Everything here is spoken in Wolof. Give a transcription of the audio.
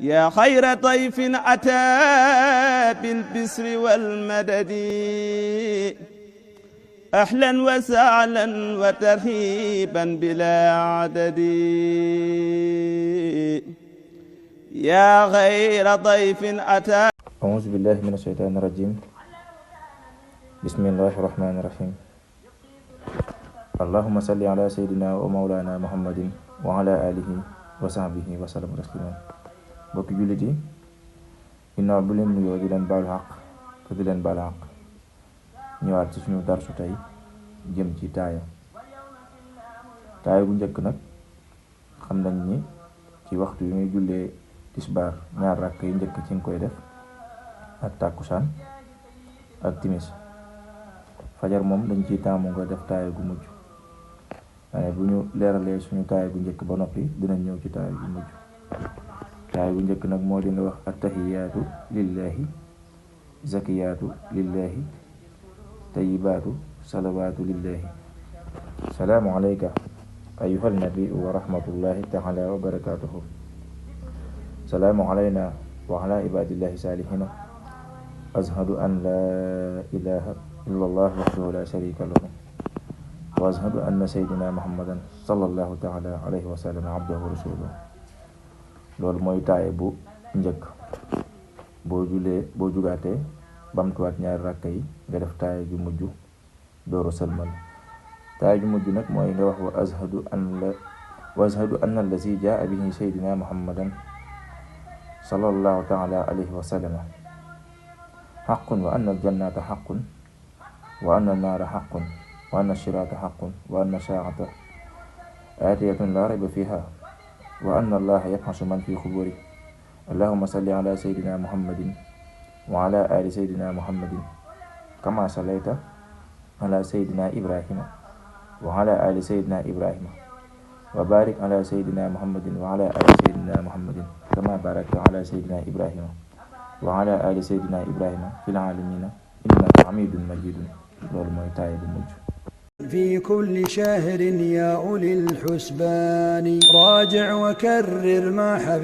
yaa xayra dayfin ataa bil bisri wal madadi ahlan wa sahlan wa tarhiban bilaa adadi yaa xayra dayfin ataa. Auzu billahi mina shaytaani rajim. Bismillahi rahmaani rahim. Allahumma salli ala sayyidina wa mawlana muhammadin wa ala alihi wa sahbihi wa sallam tasliman. Mbokki jullit yi, ginnaaw bu leen nuyoo di leen baalu xaq te di leen baal xaq, ñëwaat ci suñu darsu tey jëm ci taaya bu njëkk nag xam nañ ni ci waxtu yi ngay jullee tisbaar ñaar rakk yi njëkk ci nga koy def ak tàkkusaan ak timis. Fajar moom dañ ciy taamu nga def taaya gu mujj, waaye bu ñu leeralee suñu taaya gu njëkk ba noppi dinañ ñëw ci taaya gu mujj. taaya gu njëkk nag moo di nga wax attahiyaatu lillahi, zakiyaatu lillahi, tayibaatu salawaatu lillahi. salaamu alayka ayyuhal nabiyu wa rahmatullahi taala wa barakatuhu. salaamu alayna wa ala ibadillahi salihina. ashhadu an laa ilaha illa allah wahdahu la sharika lahu wa ashhadu anna sayyidina muhammadan sallallahu taala alayhi wa sallam abduhu wa rasuluhu. loolu mooy taaya bu njëkk. boo jugaatee bamtuwaat ñaari rakka yi nga def taaya ju mujj dooru sëlmal. taaya ju mujj nag mooy nga wax wa ashhadu anna allazi jaa bihi sayyidina muhammadan sallallahu taala alayhi wa sallam haqqun wa anna aljannata haqqun wa anna annaara haqqun wa anna ashiraata haqqun wa anna saa'ata aatiyatun la rayba fiha wa anna allaha yabhasu man fi xuburi. allahumma salli ala sayyidina muhammadin wa ala ali sayyidina muhammadin kama sallayta ala sayyidina ibrahima wa ala ali sayyidina ibrahima wa barik ala sayyidina muhammadin wa ala ali sayyidina muhammadin kama barakta ala sayyidina ibrahima wa ala ali sayyidina ibrahima fil alamina innaka hamidun majidun. loolu mooy taaya bu mujj. في كل شهر يا أولي الحسبان راجع وكرر ما حفظ